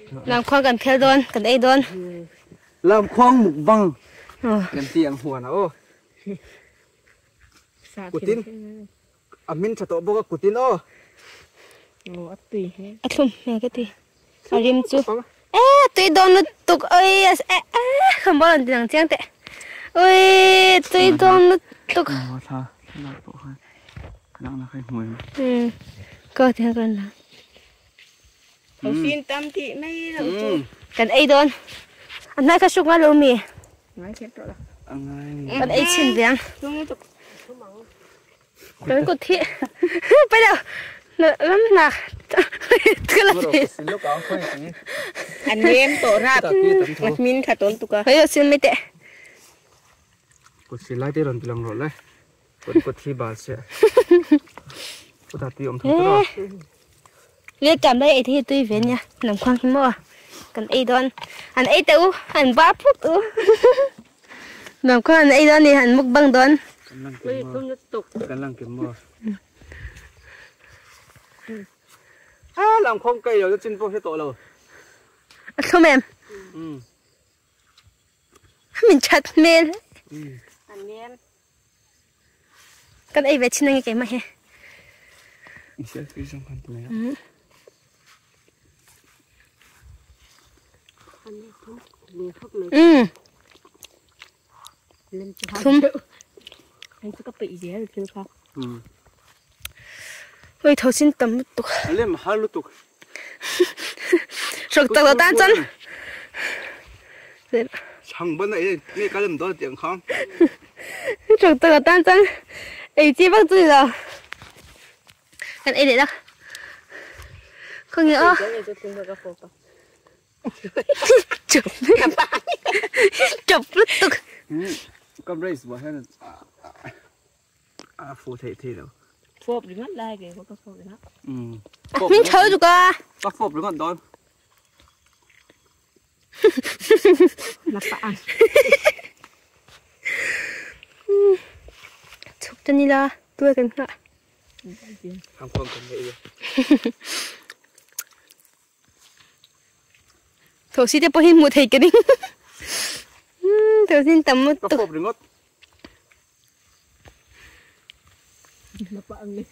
Lamkhuang kan phel dawn, kan ei dawn. Lamkhuang mukbang kan ti ang huan a aw. Kutin a hmin tha tawh bawk a kutin aw. A thlum hmel ka ti. A rim chu. E tui dawn lutuk oi e e kham bawr an ti nang chiang teh. Oi tui dawn lutuk. Ka ti han la. Sin tam ti mai lo chu. Kan ei dawn. A hnai kha suk ngai lo mi. Ngai kher tawh la. Kan ei chhin ve ang. Kan kut hi pai lo. Ram nak. Ka la thei. An nem tawh rap. Min kha tawn tuk a. Hei lo sin mai teh. Kut silai te rawn ti lang rawh le. Kut kut hi bal se. Kut a tui awm tho tawh. Le kam lai ei te hi tui ve nia. Nam khuang hi maw. Kan ei dawn. An ei teh u. An bar phut u. Nam khuang an ei dawn ni. An mukbang dawn. Kan lang kim maw. Kan lang kim maw. A lam khawng kai lo chin pawh hre tawh lo. A thlum em? Min that hmel. Kan ei ve chin ange keimah hi. Thlum. Oi tho sin tam lutuk. Lem har lutuk. Rok tak lo tan chan. Chang ban ai nge ka lem do tiang khang. Rok tak lo tan chan. Ei chi bak chui lo. Kan ei leh dak. Không nhớ. Chụp. Chụp lutuk. Ka brace bo hian a fu thei thei lo. Fawp ringawt lai ke ka fawp ringawt. Min chho chu ka. Ka fawp ringawt dawn. La pa ang. Chhuk ta ni la tuai kan nghah. Ang khuang kan nei e. Thosi te pawh hi hmuh thei ka ring. Thosi in tam lutuk. Ka fawp ringawt. La pa ang le.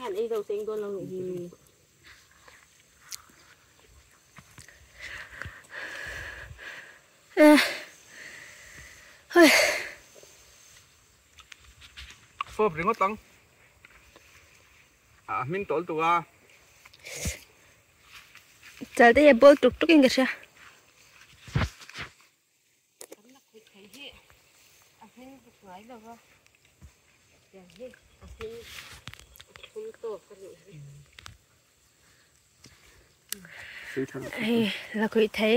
An ei zo seng dawn lo nih hi. Fawp ringawt ang. A hming tawl tuk a. Chal te hi a bawl tuk tuk in ka hria. Hei la khawih thei.